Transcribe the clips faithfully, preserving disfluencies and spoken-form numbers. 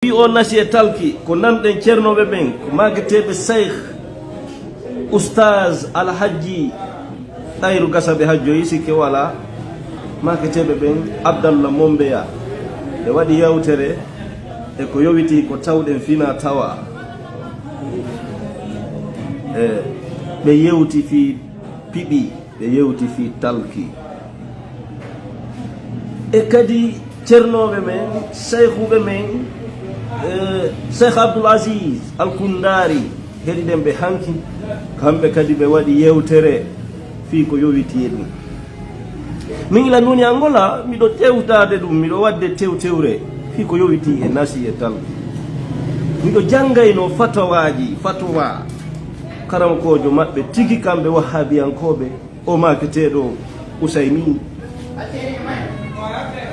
Fii o nasi e talki, ko nanɗen ceernooɓe ɓen, ko maaketeeɓe Seykh Oustaz Alhajji Ɗayru Gasaɓe Hajjoyi, sikke walaa, maaketeeɓe ɓen, Abdallah Mombeya, ɓe waɗi yewtere e ko yowitii ko tawɗen fina tawa. E ɓe yewti fii piɓi, ɓe yewti fii talki. E kadi ceernooɓe men, seyhuuɓe men, e Seykh Abdoul Aziz Al Koundari, heɗiɗen ɓe hanki, kamɓe kadi ɓe waɗi yewtere fii ko yowitii e ɗum. Min ila nuni Angola, miɗo tewtaade ɗum, miɗo waɗde tewtewre fii ko yowitii e nasi e talki. Miɗo janngayno fatawaaji, fatawa karamokoojo maɓɓe tigi, kamɓe wahhabiyankooɓe, o maaketeeɗo Usaymin.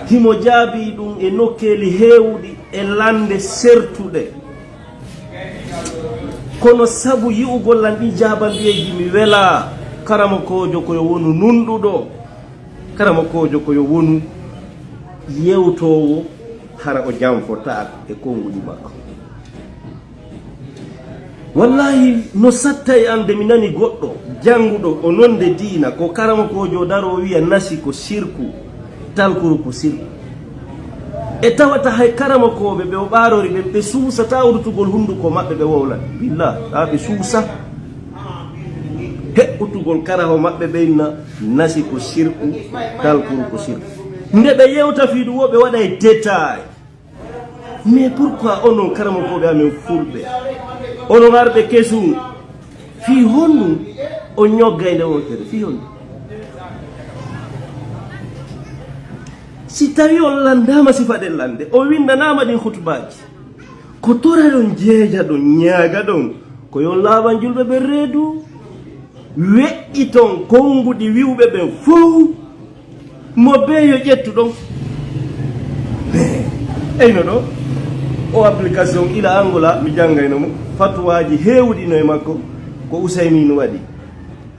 Himo jaabii ɗum e nokkeeli heewuɗi e lande sertuɗe. Kono sabu yi'ugol lan ɗin jaabandeeji, mi welaa. Karamokoojo ko yo wonu nunɗuɗo. Karamokoojo ko yo wonu yewtoowo, hara o janfotaako e konguɗi makko. Wallahi, no satta e an nde mi nani goɗɗo jannguɗo o nonde diina, ko karamokoojo daroo wiya nasi ko sirku, talkuru ko sirku. E tawata hay karamokooɓe ɓe o ɓaarori ɓen, ɓe suusataa uddutugol hunnduko maɓɓe, ɓe wowla. Billah, haa ɓe suusa. Heɓɓutugol karaho maɓɓe ɓe inna nasi ko sirku, talkuru ko sirku. Nde ɓe yewta fii ɗum, wo ɓe waɗa e détail. Mais pourquoi onon karamokooɓe amen fulɓe, onon arɓe kesum, fii honɗum on ñoggay nde wontere? Fii honɗum? Si tawi on lanndaama sifaɗen lande, on winndanaama ɗin hutubaaji, ko toraɗon, jeejaɗon, ñaagaɗon, ko yo on laaɓan julɓe ɓen reedu, weƴƴiton konnguɗi wi'uɓe ɓen fow, mo bee yo ƴettu ɗon. Eyno ɗo, o application ila Angola, mi janngayno mo. Fatuwaaji heewuɗi no e makko, ko Usaymin waɗi.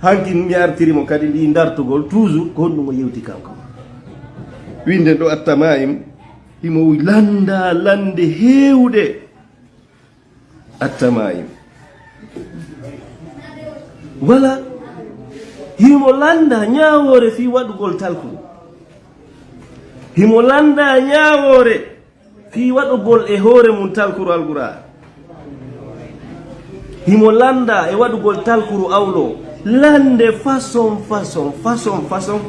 Hankin mi artiri mo kadi ndi dartugol, toujours ko honɗum o yewti kanko. Winnde ɗo At-Tamaim, himo lannda lande heewuɗe. At-Tamaim. Wala, himo lannda ñaawoore fii waɗugol talkuru. Himo lannda ñaawoore fii waɗugol e hoore mum talkuru Alqur'aan. Himo lannda e waɗugol talkuru awlo. Lande façon, façon, façon, façon.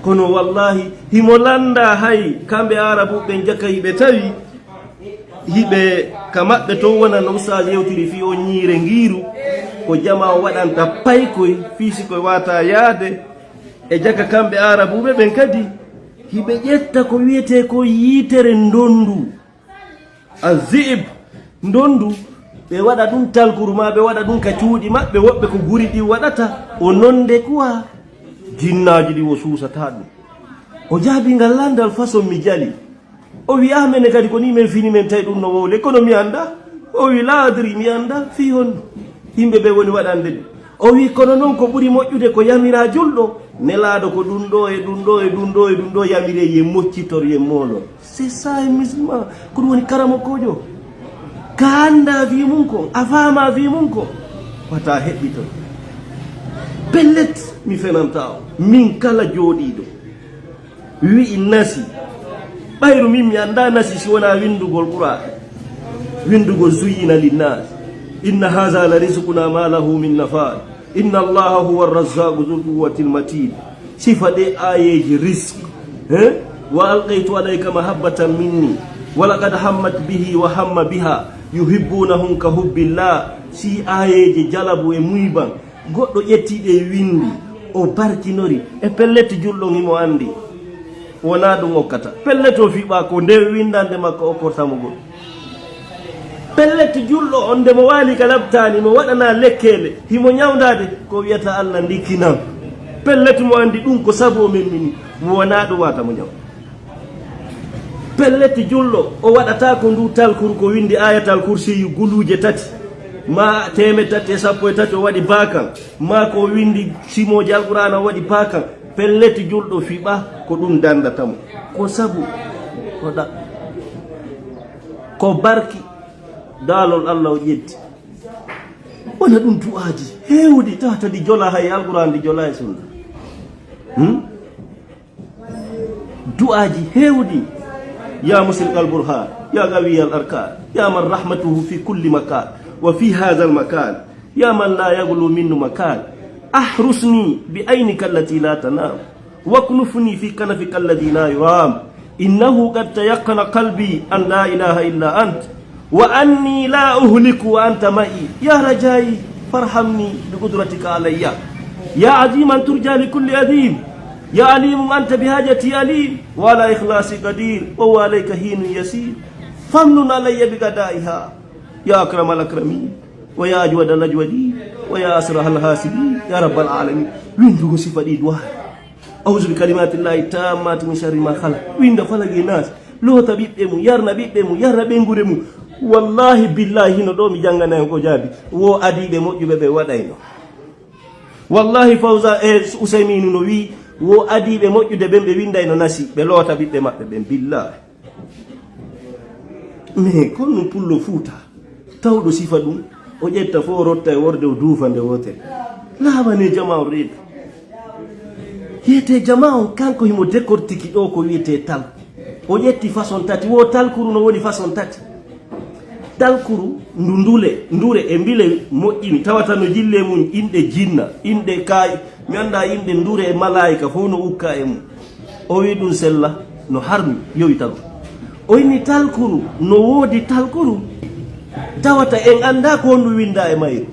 Kono wallahi, himo lannda hay kamɓe Aarabu ɓen jaka hiɓe tawi hiɓe ka maɓɓe ton wona no Ustaas yewtiri fii on ñiire ngiiru, ko jamaa o waɗanta paykoy fii si koy waata yaade e jaka kamɓe Aarabuuɓe ɓen kadi. Hiɓe ƴetta ko wi'etee ko yiitere ndondu. Azzi'ib, ndondu, ɓe waɗa ɗum talkuru maa ɓe waɗa ɗum ka cuuɗi maɓɓe, woɓɓe ko guri ɗi waɗata, o nonde kuwa jinnaaji ɗi o suusata ɗum. O jaabi ngal landal façon mi jali. O wi'i, "Ah, mene kadi ko ni men fini men tawi ɗum no wowle, kono mi annda." O wi'i, "La adri, mi annda fii honno yimɓe ɓe woni waɗande ɗum." O wi'i, "Kono non ko ɓuri moƴƴude ko yamira julɗo, nelaaɗo ko ɗum ɗo e ɗum ɗo e ɗum ɗo e ɗum ɗo yamire, ye moccitor, ye moolor." C'est ça, un musulman. Ko ɗum woni karamokoojo. Ka annda fii mum kon, a faama fii mum kon, wata heɓɓitor. Pellet, mi fenanta on. Min kala jooɗiiɗo wi'i nasi. Ɓayru min mi annda nasi si wona windugol Qur'aan. Windugol zuyyina linnas. Inna haza la rizquna ma lahu min nafad. Inna Allaha huwa arrazzaqu dhul quwwatil matin. Sifa ɗe aayeeji rizq. He? Wa alqaytu alayka mahabbatan minni. Wa laqad hammat bihi wa hamma biha. Yuhibbunahum ka hubbillah. Si aayeeji jalabu e muyban. Goɗɗo ƴetti ɗe windi, o barkinori, e pellet julɗo on himo anndi. Wonaa ɗum okkata. Pellet o fiɓa ko nde windande makko okkorta mo goɗɗum. Pellet julɗo on nde mo waali ka labtaani, mo waɗana lekkeele, himo ñawndaade, ko wiyata Allah ndikkinam. Pellet mo anndi ɗum ko sabu o memminii, mo wonaa ɗum wata mo ñaw. Pellet julɗo, o waɗata ko ndu talkuru ko windi Ayatal Kursiyu guluuje tati, ma teemeɗɗe tati e sappo e tati o waɗi baakan, ma ko windi simooji Alqur'aana o waɗi baakan. Pellet julɗo fiɓa ko ɗum dandata mo. Ko sabu o ɗa-, Ko barki daalol Allah o ƴetti. Wona ɗum du'aaji heewɗi tawata ɗi jola hay Alquraan, ɗi jola e Sunna. Hmm? Du'aaji heewɗi. يا مسرق البرهان، يا قوي الأركان، يا من رحمته في كل مكان وفي هذا المكان، يا من لا يغلو منه مكان، احرسني بعينك التي لا تنام، واكنفني في كنفك الذي لا يرام، إنه قد تيقن قلبي أن لا إله إلا أنت، وأني لا أهلك وأنت معي، يا رجائي فارحمني بقدرتك علي، يا عظيما ترجى لكل عظيم، يا عليم أنت بحاجتي عليم، وعلى إخلاصي قدير، وهو عليك هين يسير، فامنن علي بقضائها، يا أكرم الأكرمين، ويا أجود الأجودين، ويا أصلح الحاسدين، يا رب العالمين. Windugo sifa ɗi du'a. أعوذ بكلمات الله التامات من شر ما خلق. Winda falaq e nas. Loota ɓiɓɓe mum, yarna ɓiɓɓe mum, yarna ɓeynguure mum. Wallahi billahi hino ɗo mi jannganay on ko jaabi. Wo adiiɓe moƴƴuɓe ɓe waɗayno. Wallahi Fawza e Usayminu no wi'i wo adiiɓe moƴƴude ɓen ɓe windayno nasi, ɓe loota ɓiɓɓe maɓɓe ɓen. Billahi. Mais kono ɗum pullo Fuuta, tawɗo sifa ɗum, o ƴetta fof o rotta e worde o duufa nde wootere. Laaɓane jama on reedu. Yiyete jama on kanko himo décortiquer ɗo ko wiyetee talku. O ƴetti façon tati, wo talkuru no woni façon tati. Talkuru ndu ndule, ndure e mbile moƴƴini, tawata no jilli e mum inɗe jinna, inɗe kaayi, mi anndaa inɗe ndure e malaayika fof no ukka e mum. O wi ɗum sella, no harmi, yowi tago. O inni talkuru, no woodi talkuru, tawata en anndaa ko honɗum winndaa e mayru.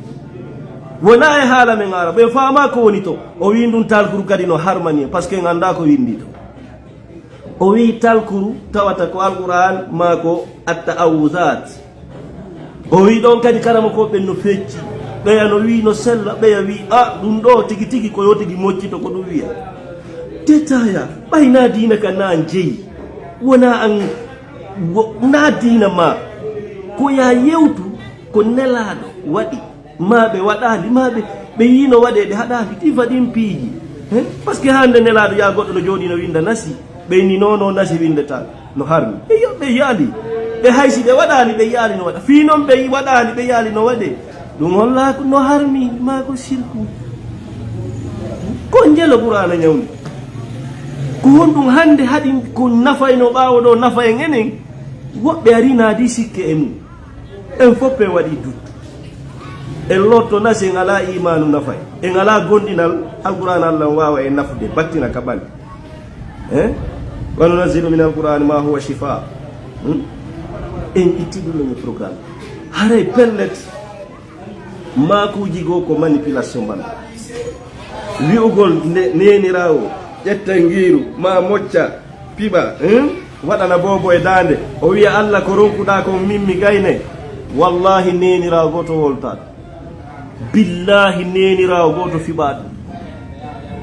Wonaa e haala men Arab, en faamaa ko woni to. O wi ɗum talkuru kadi no harmani en, parce que en anndaa ko winndii to. O wi talkuru, tawata ko Alquraan maa ko At-Ta'awuzaat. O wi ɗon kadi karamokooɓe ɓen no fecci. Ɓeya no wi no sella, ɓeya wi, a, ɗum ɗo tigi tigi ko yo tigi moccito ko ɗum wiya. Tetaya, ɓay na diina ka na jeyi. Wona an, wo-, na diina ma. Ko ya yewtu ko Nelaaɗo waɗi. Ma ɓe waɗaali, ma ɓe, ɓe yii no waɗee, ɓe haɗaali. Ɗi faɗin piiji. He? Parce que hannde Nelaaɗo yaa goɗɗo no jooɗii no winnda nasi. Ɓe inni non, non, nasi winndata. No harmi. Ɓe yo-, ɓe yaali. Ɓe hay si ɓe waɗaali, ɓe yaali no waɗa. Fii non ɓe waɗaali, ɓe yaali no waɗee. Ɗum holla ko no harmi, maa ko sirku. Ko njelo Qur'aana ñawndi. Ko honɗum hannde haɗi ko nafayno ɓaawo ɗo nafa en enen? Woɓɓe ari naadi sikke e mum. En fof ɓe waɗi dut. En lotto na si en alaa imaanu nafay. En alaa gondinal Alqur'aan Allah on waawa en nafude, battina ka ɓalli. Eh? وننزل من القرآن ما هو شفاء. Hmm? En itti ɗum e programme. Haray pellet, maakuuji goo ko manipulation mbaɗa. Wi'ugol nde neeniraawo, ƴetta ngiiru, ma mocca, piɓa, hmm? Waɗana boobo e daande. O wi'a, "Allah ko ronkuɗaa kon min mi gaynay." Wallahi neeniraawo gooto woltaat. Billahi neeniraawo gooto fiɓaa ɗum.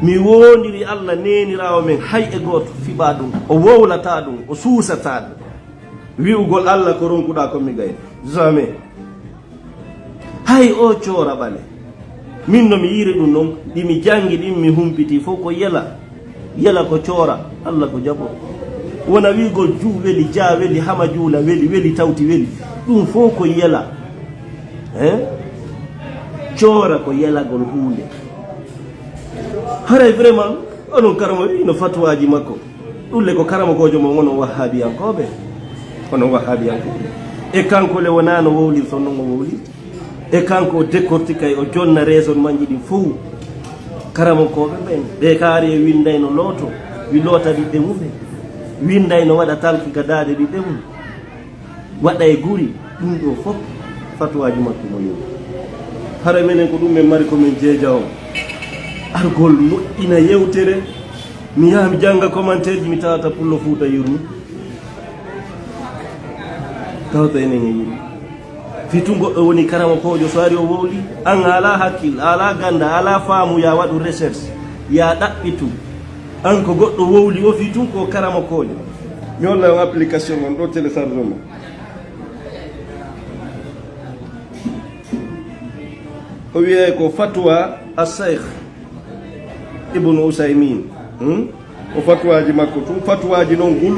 Mi woondiri Allah neeniraawo men hay e gooto fiɓaa ɗum. O wowlataa ɗum, o suusataa ɗum. Wi'ugol Allah ko ronkuɗaa kon mi gaynay. Jamais. Hay o coora ɓale. Min no mi yiiri ɗum non, ɗi mi janngi ɗin mi humpiti fof ko yela. Yela ko coora, Allah ko jaɓo. Wona wi'ugol juu weli, jaa weli, hama juula weli, weli tawti weli. Ɗum fof ko yela. Eh? Coora ko yelagol huunde. Haray vraiment, onon karamo wi'ino fatuwaaji makko. Ɗum le ko karamokoojo mon onon wahhaabiyankooɓe. Onon wahhaabiyankooɓe. E kanko le wonaa no wowlirton non o wowlirta. E kanko o décortiquay, o jonna raisonnementji ɗin fow. Karamokooɓe ɓen, ɓe kaari e winndayno looto, wi loota ɓiɓɓe mum ɓen. Winndayno waɗa talki ka daaɗe ɓiɓɓe mum. Waɗa e guri, ɗum ɗo fof fatuwaaji makko mo yewi. Hara menen ko ɗum men mari ko men jeeja on. Argol moƴƴina yewtere, mi yaha mi jannga commentaire ji, mi tawata Pullo Fuuta yurmi. Tawata enen e yimɓe. Fii tun goɗɗo woni karamokoojo, so ari o wowli, an a alaa hakkil, a alaa gannda, a alaa faamu, ya waɗu recherche, ya ɗaɓɓitu. An ko goɗɗo wowli o fii tun ko karamokoojo. Mi holla on application on ɗo, télécharge mo. O wiyee ko Fatwa As-Saykh Ibnu Usaymin. Hmm? O fatwaaji makko tun, fatwaaji non gulu.